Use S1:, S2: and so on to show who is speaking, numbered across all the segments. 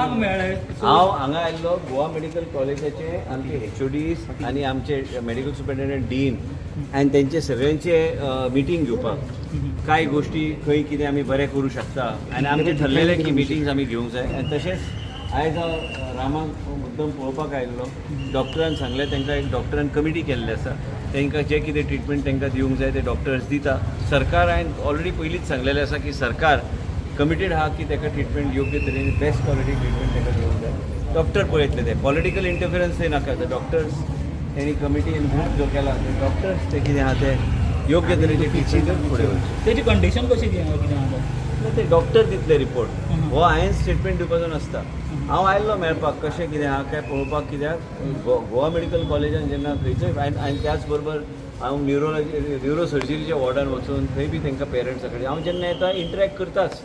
S1: रामाक मेळ्ळे.
S2: हांव हांगा आयल्लो गोवा मेडिकल कॉलेजाचे आमचे एचओडीज आनी आमचे मेडिकल सुपरिटेंडंट, डीन आनी तेंचे सगळ्यांचे मिटींग घेवपाक. कांय गोश्टी खंय कितें आमी बरें करूं शकता आनी आमचें ठरलेलें की मिटिंग्स आमी घेवंक जाय. आनी तशेंच आयज हांव रामाक मुद्दम पळोवपाक आयिल्लो. डॉक्टरान सांगलें तांकां, एक डॉक्टरान कमिटी केल्ली आसा. तांकां जे कितें ट्रिटमेंट तांकां दिवंक जाय ते डॉक्टर्स दिता. सरकार, हांवें ऑलरेडी पयलींच सांगलेलें आसा की सरकार कमिटेड आहा की ताका ट्रिटमेंट योग्य तरेन, बेस्ट क्वॉलिटी ट्रिटमेंट ताका दिवंक जाय. डॉक्टर पळयतले ते, पॉलिटिकल इंटरफिरन्स ते नाका. ते डॉक्टर्स तेणी कमिटीन ग्रूप जो केला, ते डॉक्टर्स ते कितें आहा ते योग्य तरेचे ट्रिटमेंट दिवन फुडें वचचे.
S1: तेजी कंडिशन कशी कितें आसा?
S2: ना, ते डॉक्टर दितले रिपोर्ट. हो हांवें स्टेटमेंट दिवपाचो नासता. हांव आयल्लो मेळपाक, कशें कितें आहा काय पळोवपाक, कित्याक गोवा मेडिकल कॉलेजान जेन्ना खंयचोय आनी त्याच बरोबर हांव न्युरोलॉजी, न्युरो सर्जरीच्या वॉर्डान वचून थंय बी तांकां पेरंट्सा कडेन हांव जेन्ना येता इंटरॅक्ट करताच.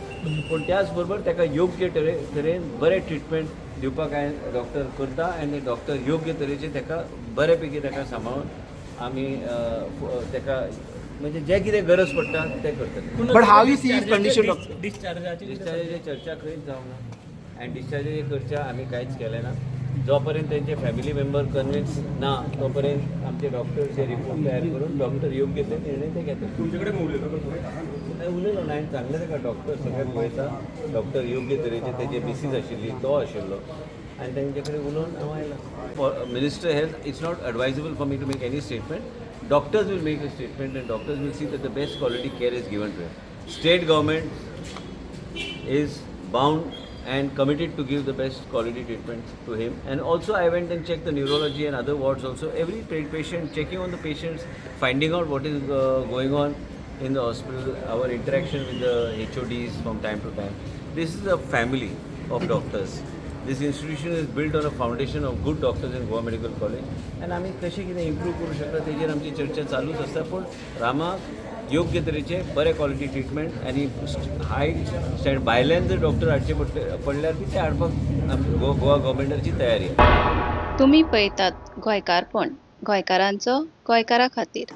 S2: पूण त्याच बरोबर ताका योग्य तरेन बरें ट्रिटमेंट दिवपाक हांवें डॉक्टर करता आनी डॉक्टर योग्य तरेचे ताका बरे पैकी ताका सांबाळून आमी ताका म्हणजे जे कितें गरज पडटा तें करतले.
S3: But how you see his condition, doctor?
S1: डिस्चार्जाची?
S2: डिस्चार्जाची चर्चा खंयच जावंक ना आनी डिस्चार्जाची चर्चा आमी कांयच केलें ना. जो पर्यंत तेंचे फॅमिली मेंबर कन्विन्स ना, तो पर्यंत आमचे डॉक्टर जे रिपोर्ट तयार करून डॉक्टर योग्य ते निर्णय ते घेतले.
S4: तुमचे कडेन उलयलो तो?
S2: हांवें उलयलो ना. हांवें सांगलें ताका, डॉक्टर सगळे पळयता, डॉक्टर योग्य तरेचे. तेजे मिसीस आशिल्ली, तो आशिल्लो आनी तेंचे कडेन उलोवन हांव आयला. Minister health, it's not advisable for me to make any statement. Doctors will make a statement and doctors will see that the best quality care is given to. State government is bound and committed to give the best quality treatment to him. And also, I went and checked the neurology and other wards also. Every patient, checking on the patients, finding out what is going on in the hospital, our interaction with the HODs from time to time. This is a family of doctors. This institution is built on a foundation of good doctors in Goa Medical College. And आमी कशें कितें improve करूं शकता तेजेर आमची चर्चा चालूच आसता. पूण रामाक योग्य तरेचे बरे क्वॉलिटी ट्रिटमेंट आनी हाय स्टँड भायल्यान जर डॉक्टर हाडचे पडले पडल्यार बी ते हाडपाक गोवा गव्हर्मेंटाची तयारी आसा.
S5: तुमी पळयतात गोंयकारपण, गोंयकारांचो गोंयकारा खातीर.